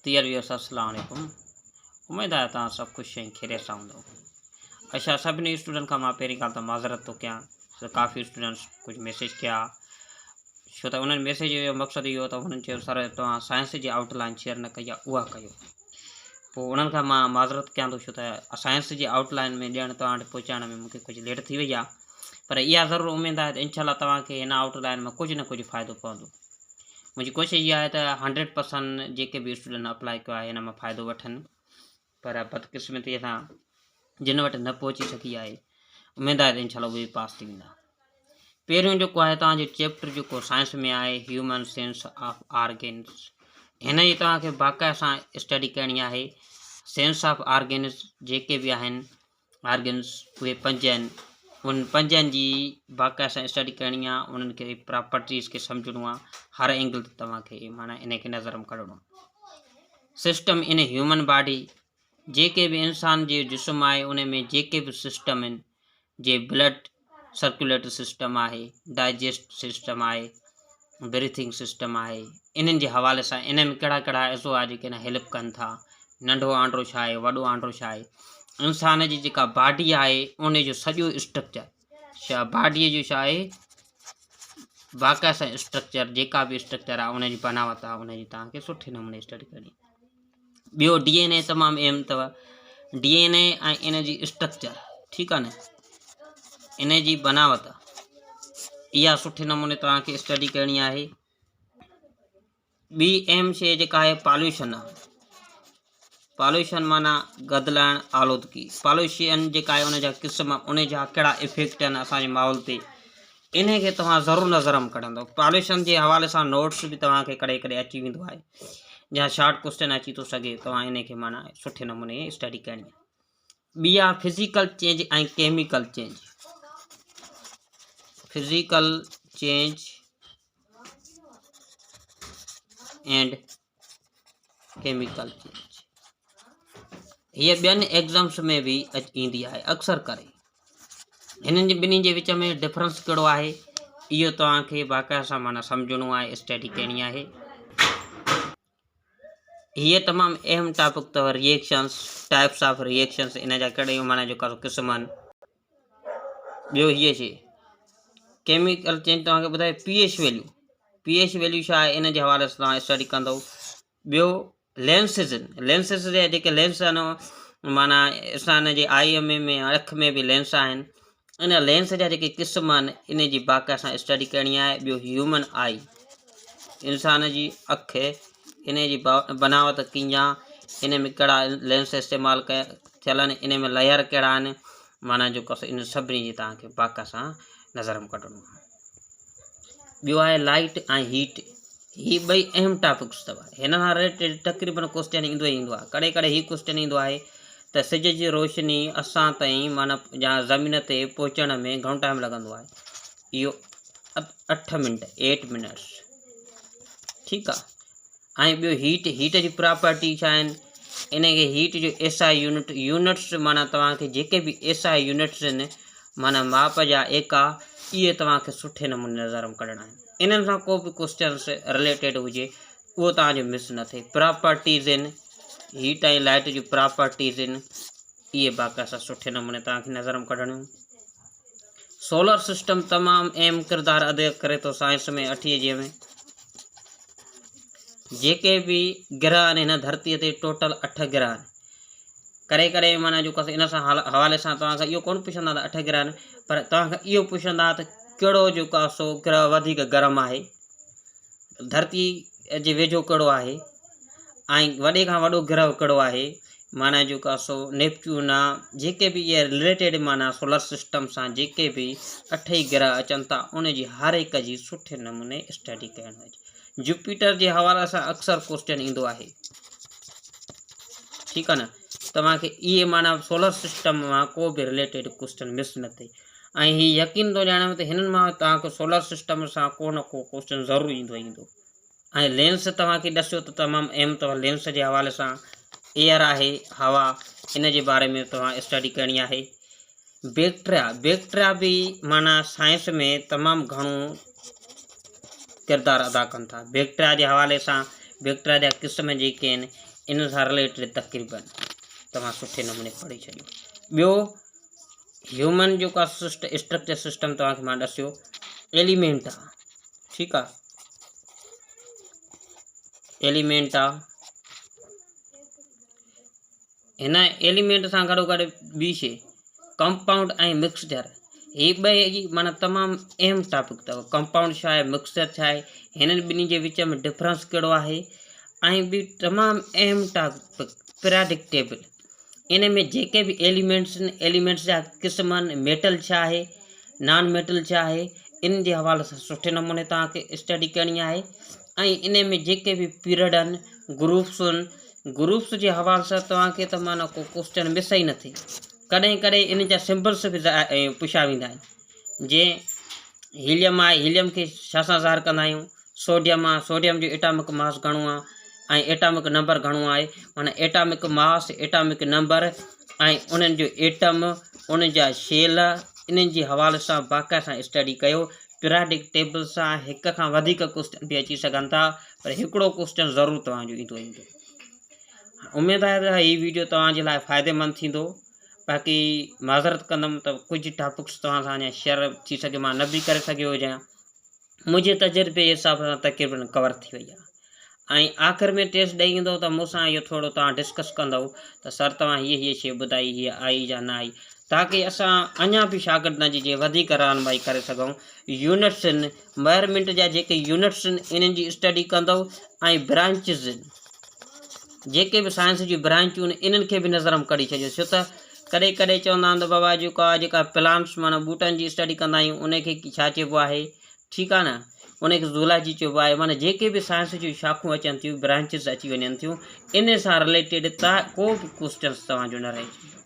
There viewers السلام عليڪم اميد آهي توهان سڀ خوش ۽ خيريت سان هوندو اڇا سڀني اسٽوڊنٽ کان مان پهرين ڳالهه ته معذرت ٿو ڪيان ته ڪافي اسٽوڊنٽس ڪجهه ميسيج ڪيا ڇو ته انهن ميسيج جو مقصد اهو ته انهن چيو سر توهان سائنس جي آئوٽ لائن شيئر نه ڪئي آهي اها ڪيو پوء انهن کان مان معذرت ڪيان ٿو ڇو ته سائنس جي آئوٽ لائن ۾ ڏيڻ توهان وٽ پهچائڻ ۾ مونکي ڪجهه ليٽ ٿي وئي آهي پر اها ضرور اميد آهي ته انشاء الله توهان کي هن آئوٽ لائن مان ڪجهه نه ڪجهه فائدو پوندو منهنجي ڪوشش اها آهي ته هنڊريڊ پرسنٽ جيڪي به اسٽوڊنٽ اپلائي ڪيو آهي هن مان فائدو وٺن پر بدقسمتي سان جن وٽ نه پهچي سگهي آهي اميد آهي ته انشاء الله اهي پاس ٿي ويندا پهريون جيڪو آهي توهان جو چيپٽر جيڪو سائنس ۾ آهي هيومن سينس آف آرگنس هن جي توهان کي باقاعده سان اسٽڊي ڪرڻي آهي سينس آف آرگنس جيڪي به آهن آرگنس اهي پنج آهن انهن پنجن جي باقاعده سان اسٽڊي ڪرڻي آهي انهن کي پراپرٽيز کي سمجهڻو آهي هر اينگل تي توهان کي معنيٰ ان کي نظر ۾ ڪڍڻو آهي سسٽم ان هيومن باڊي جيڪي به انسان جي جسم آهي ان ۾ جيڪي به سسٽم آهن جي بلڊ سرڪيوليٽري سسٽم آهي ڊائجسٽ سسٽم آهي بريٿنگ سسٽم آهي انهن جي حوالي سان ان ۾ ڪهڙا ڪهڙا عضوا جيڪي نه هيلپ ڪن ٿا ننڍو آنڊرو ڇا آهي وڏو آنڊرو ڇا آهي انسان جي جيڪا باڊي آهي ان جو سڄو اسٽرڪچر ڇا باڊي جو ڇا آهي باقاعده سان اسٽرڪچر جيڪا به اسٽرڪچر آهي ان جي بناوت آهي ان جي توهان کي سٺي نموني اسٽڊي ڪرڻي ٻيو ڊي اين اي تمام اهم اٿو ڊي اين اي ۽ ان جي اسٽرڪچر ٺيڪ آهي نه ان جي بناوت اها سٺي نموني توهان کي اسٽڊي ڪرڻي آهي ٻي اهم شي جيڪا آهي پاليوشن آهي پاليوشن معنيٰ گدلائڻ آلودگي پاليوشن جيڪا آهي ان جا قسم ان جا ڪهڙا افيڪٽ آهن اسانجي ماحول تي انهي کي توهان ضرور نظر م ڪڍندو. پاليوشن جي حوالي سان نوٽس به توهان کي ڪڏهن ڪڏهن اچي ويندو آهي يا شارٽ ڪوسچن اچي ٿو سگهي توهان انهي کي معنيٰ سٺي نموني اسٽڊي ڪرڻي آهي. ٻي آهي physical change ۽ chemical change. Physical change and chemical change هيء ٻين ايگزامس ۾ به ايندي آهي اڪثر ڪري هنن جي ٻنهي جي وچ ۾ ڊفرنس ڪهڙو آهي اهو توهان کي باقاعده سان معنيٰ سمجهڻو آهي اسٽڊي ڪرڻي آهي هيء تمام اهم ٽاپڪ اٿو ريئيڪشنس ٽائپس آف ريئيڪشنس ان جا ڪهڙي معنيٰ جو قسم آهن ٻيو هيء شيء ڪيميڪل چينج توهان کي ٻڌايو P H value P H value ڇا آهي ان جي حوالي سان توهان اسٽڊي ڪندو ٻيو لينسز لينسز جا جيڪي لينس آهن معنيٰ انسان جي آئي ۾ ۾ اک ۾ به لينس آهن ان لينس جا جيڪي قسم آهن ان جي باقاعده سان اسٽڊي ڪرڻي آهي ٻيو هيومن آئي انسان جي اک ان جي بناوت ڪيئن آهي ان ۾ ڪهڙا لينس استعمال ڪيا ٿيل آهن ان ۾ ليئر ڪهڙا آهن معنيٰ جو قص ان سڀني جي توهان کي باقاعده سان نظر ۾ ڪڍڻو آهي. ٻيو آهي لائٽ ۽ هيٽ هي ٻئي اهم ٽاپڪس اٿو هن سان رليٽيڊ تقريبن ڪوسچن ايندو ئي ايندو آهي ڪڏهن ڪڏهن هي ڪوسچن ايندو آهي ته سج جي روشني اسان تائين معنيٰ يا زمين تي پهچڻ ۾ گهڻو ٽائيم لڳندو آهي اهو اٺ منٽ ايٽ منٽس ٺيڪ آ ۽ ٻيو هيٽ هيٽ جي پراپرٽي ڇا آهن ان کي هيٽ جو ايس I unit units معنيٰ توهان کي جيڪي به ايس I units آهن معنيٰ ماپ جا ايڪا اهي توهان کي سٺي نموني نظر ۾ ڪڍڻا آهن انهن سان ڪو به ڪوشچنس رليٽيڊ هجي اهو توهان جو مس نه ٿئي پراپرٽيز آهن هيٽ ۽ لائٽ جون پراپرٽيز آهن اهي باقاعده سٺي نموني توهان کي نظر ۾ ڪڍڻيون سولر سسٽم تمام اهم ڪردار ادا ڪري ٿو سائنس ۾ اٺيء جي ۾ جيڪي به گرهه آهن هن ڌرتيء تي ٽوٽل اٺ گرهه آهن ڪڏهن ڪڏهن معنيٰ جو ان سان حوالي سان توهان کان اهو ڪونه پڇندا ته اٺ گرهه آهن پر توهان کان اهو پڇندا ته ڪهڙو جيڪو آهي سو گرهه وڌيڪ گرم آهي ڌرتي جي ويجهو ڪهڙو آهي ۽ وڏي کان وڏو گرهه ڪهڙو آهي معنيٰ جيڪو آهي سو نيپچون آ جيڪي به اهي رليٽيڊ معنيٰ سولر سسٽم سان جيڪي به اٺ ئي گرهه اچن ٿا ان جي هر هڪ جي سٺي نموني اسٽڊي ڪرڻ هجي جوپيٽر جي حوالي سان اڪثر ڪوسچن ايندو آهي ٺيڪ آ نه توهان کي اهي معنيٰ سولر سسٽم مان ڪو به رليٽيڊ ڪوسچن مس نه ٿئي ۽ هي يقين ٿو ڄاڻان ته هنن مان توهان کي سولر سسٽم سان ڪو نه ڪو ڪوسچن ضرور ايندو ايندو ۽ لينس توهان کي ڏسيو ته تمام اهم اٿو لينس جي حوالي سان ايئر آهي هوا ان جي باري ۾ توهان اسٽڊي ڪرڻي آهي بيڪٽريا بيڪٽريا به معنيٰ سائنس ۾ تمام گهڻو ڪردار ادا ڪن ٿا بيڪٽريا جي حوالي سان بيڪٽريا جا قسم جيڪي آهن ان سان رليٽيڊ تقريبن توهان سٺي نموني پڙهي ڇڏيو. ٻيو هيومن جيڪو آهي اسٽرڪچر سسٽم توهان کي مان ڏسيو ايليمينٽ آ ٺيڪ آ ايليمينٽ آ هن ايليمينٽ سان گڏو گڏ ٻي شي ڪمپائونڊ ۽ مڪسچر هي ٻئي معنيٰ تمام اهم ٽاپڪ اٿو ڪمپائونڊ ڇا آهي مڪسچر ڇا آهي هنن ٻنهي جي وچ ۾ ڊفرنس ڪهڙو آهي ۽ ٻي تمام اهم ٽاپڪ پيراڊڪ ٽيبل ان ۾ جيڪي به ايليمينٽس آهن ايليمينٽس جا قسم آهن ميٽل ڇا آهي نان ميٽل ڇا آهي ان جي حوالي سان سٺي نموني توهان کي اسٽڊي ڪرڻي آهي ۽ ان ۾ جيڪي به پيريڊ آهن گروپس آهن گروپس جي حوالي سان توهان کي ته معنيٰ ڪو ڪوسچن مس ئي نه ٿئي. ڪڏهن ڪڏهن ان جا سمبلس به پڇيا ويندا آهن. جيئن هيليم آهي هيليم کي ڇا سان ظاهر ڪندا آهيون، سوڊيم آهي سوڊيم جو ايٽامڪ ماس گهڻو آهي ۽ ايٽامڪ نمبر گهڻو آهي معنيٰ ايٽامڪ ماس ايٽامڪ نمبر ۽ انهن جو ايٽم انهن جا شيل انهن جي حوالي سان باقاعده سان اسٽڊي ڪيو. پيراڊڪ ٽيبل سان هڪ کان وڌيڪ ڪوسچن به اچي سگهن ٿا پر هڪڙو ڪوسچن ضرور توهان جو ايندو ايندو. اميد آهي ته هي ويڊيو توهان جي لاء فائديمند ٿيندو. باقي معذرت ڪندم ته ڪجهه ٽاپڪس توهان سان اڃا شيئر ٿي سگهي مان نه به ڪري سگهيو هجان. منهنجي تجربي جي حساب سان تقريبن ڪور ٿي وئي آهي. ۽ آخر ۾ ٽيسٽ ڏئي ايندو ته مون سان اهو ٿورو توهان ڊسڪس ڪندؤ ته سر توهان هيء هيء شيء ٻڌائي هيء آئي يا نه آئي تاڪه اسان اڃا به شاگردن جي جي وڌيڪ رهنمائي ڪري سگهون. يونٽس آهن انوائرمينٽ جا جيڪي يونٽس آهن انهن جي اسٽڊي ڪندؤ ۽ برانچز آهن جيڪي به سائنس جون برانچون آهن انهن کي به نظر ۾ ڪڍي ڇڏيو ڇو ته ڪڏهن ڪڏهن چوندا آهن ته بابا جيڪو آهي جيڪا پلانٽس معنيٰ ٻوٽن جي اسٽڊي ڪندا آهيون ان کي ڇا چئبو آهي ٺيڪ آهي نه ان کي زولاجي چئبو آهي معنيٰ جيڪي به سائنس جون شاخون اچن ٿيون برانچز اچي وڃن ٿيون ان سان رليٽيڊ تا ڪو به ڪوسچنس توهان جو نه رهجي ويندو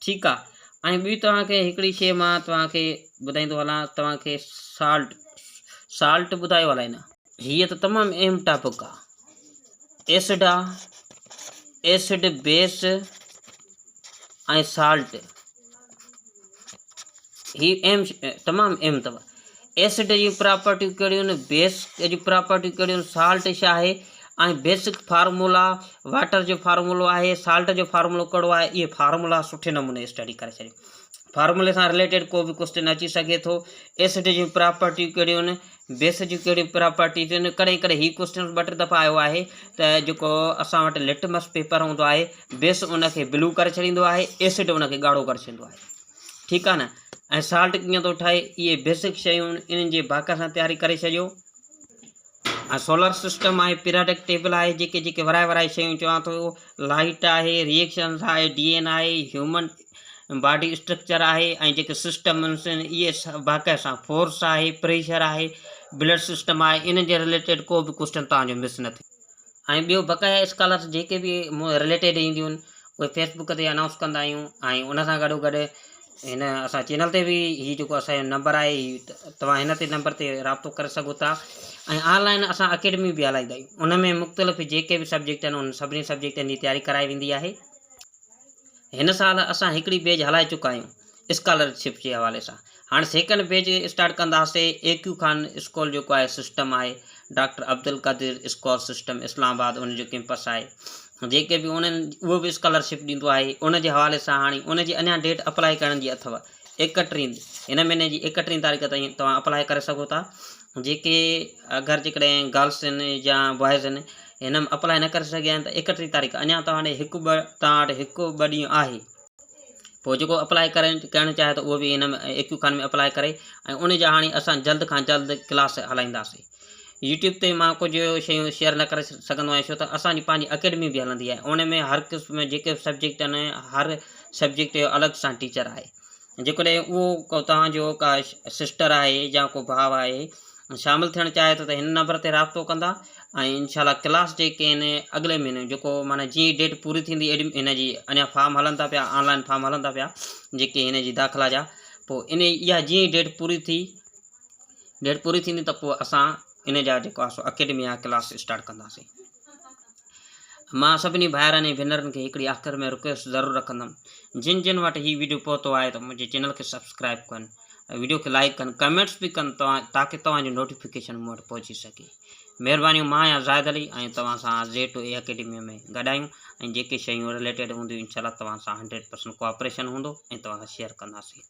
ٺيڪ آهي ۽ ٻي توهان کي هڪڙي شيء مان توهان کي ٻڌائيندو هلان توهان کي سالٽ سالٽ ٻڌايو الائي نه هيء ته تمام اهم ٽاپڪ آهي ايسڊ آ ايسڊ بيس ۽ سالٽ هي اهم تمام اهم اٿو ايسڊ جون پراپرٽيون ڪهڙيون آهن بيس جون پراپرٽيون ڪهڙيون آهن سالٽ ڇا آهي ۽ بيسڪ فارمولا واٽر جو فارمولو آهي سالٽ جو فارمولو ڪهڙو آهي اهي فارمولا سٺي نموني اسٽڊي ڪري ڇڏيو فارمولي سان رليٽيڊ ڪو به ڪوسچن اچي سگهي ٿو ايسڊ جون پراپرٽيون ڪهڙيون آهن بيس جون ڪهڙيون پراپرٽيز آهن ڪڏهن ڪڏهن هي ڪوسچن ٻه ٽي دفعا آيو آهي ته جيڪو اسان وٽ لٽمس پيپر هوندو آهي بيس ان کي بلو ڪري ڇڏيندو آهي ايسڊ ان کي ڳاڙهو ڪري ڇڏيندو آهي ٺيڪ آ نه ۽ سالٽ ڪيئن ٿو ٺاهي اهي بيسڪ شيون انهن جي باقا سان تياري ڪري ڇڏيو ۽ سولر سسٽم آهي پيراڊڪ ٽيبل آهي جيڪي جيڪي ورائي ورائي شيون چوان ٿو لائٽ آهي ريئڪشنس آهي ڊي اين آهي هيومن باڊي اسٽرڪچر آهي ۽ جيڪي سسٽم آهن اهي باقا سان فورس آهي پريشر آهي بلڊ سسٽم آهي انهن جي رليٽيڊ ڪو به ڪوشچن توهان جو مس نه ٿئي ۽ ٻيو بقايا اسڪالرس جيڪي به مون رليٽيڊ اينديون آهن اهي فيس بڪ تي انائونس ڪندا آهيون ۽ ان سان گڏو گڏ هن اسان چينل تي به هي جيڪو اسانجو نمبر آهي هي توهان هن تي نمبر تي رابطو ڪري سگهو ٿا ۽ آن لائن اسان اڪيڊمي به هلائيندا آهيون ان ۾ مختلف جيڪي به سبجيڪٽ آهن ان سڀني سبجيڪٽن جي تياري ڪرائي ويندي آهي هن سال اسان هڪڙي بيج هلائي چڪا آهيون اسڪالرشپ جي حوالي سان هاڻي سيڪنڊ بيج اسٽارٽ ڪنداسي اي ڪيو خان اسڪول جيڪو آهي سسٽم آهي doctor Abdul Qadir school system Islamabad ان جو ڪيمپس آهي جيڪي به انهن اهو به اسڪالرشپ ڏيندو آهي ان جي حوالي سان هاڻي ان جي اڃا ڊيٽ اپلائي ڪرڻ جي اٿو ايڪٽيهين هن مهيني جي ايڪٽيهين تاريخ تائين توهان اپلائي ڪري سگهو ٿا جيڪي اگر جيڪڏهن گرلس آهن يا بوائز آهن هن ۾ اپلائي نه ڪري سگهيا آهن ته ايڪٽيهه تاريخ اڃا توهان ڏي هڪ ٻه توهان وٽ هڪ ٻه ڏينهن آهي پوء جيڪو اپلائي ڪري ڪرڻ چاهي ته اهو به هن ۾ اي ڪيو خان ۾ اپلائي ڪري ۽ ان جا هاڻي اسان جلد کان جلد ڪلاس هلائينداسين يوٽيوب تي مان ڪجهه شيون شيئر نه ڪري سگهندو آهيان ڇو ته اسانجي پنهنجي اڪيڊمي به هلندي آهي ان ۾ هر قسم جيڪي به سبجيڪٽ آهن هر سبجيڪٽ جو الڳ سان ٽيچر آهي جيڪڏهن اهو ڪو توهان جو ڪا سسٽر آهي يا ڪو ڀاء آهي شامل ٿيڻ چاهي ٿو ته هن نمبر تي رابطو ڪندا ۽ انشاء الله ڪلاس جيڪي آهن اڳلي مهيني جيڪو معنيٰ جيئن ئي ڊيٽ پوري ٿيندي ايڊ هن جي اڃا فارم هلن ٿا پيا آن لائن فارم هلن ٿا پيا جيڪي هن جي داخلا جا پوء ان اها جيئن ئي ڊيٽ پوري ٿي ڊيٽ پوري ٿيندي ته پوء اسان ان جا جيڪو آهي سو اڪيڊمي جا ڪلاس اسٽارٽ ڪنداسين مان سڀني ڀائرن ۽ ڀينرن کي هڪڙي آخر ۾ رڪويسٽ ضرور رکندم جن جن وٽ هي ويڊيو پهتو آهي ته منهنجي چينل کي سبسڪرائب ڪن ۽ ويڊيو کي لائڪ ڪن ڪمينٽس به ڪن توهان تاڪه توهان جو نوٽيفڪيشن مون وٽ پهچي سگهي. مهربانيون مان آهيان زاهد علي ۽ توهان سان زي ٽو اي اڪيڊمي ۾ گڏ آهيون ۽ جيڪي شيون رليٽيڊ هونديون انشاء الله توهان سان 100% ڪوآپريشن هوندو ۽ توهان سان شيئر ڪنداسين.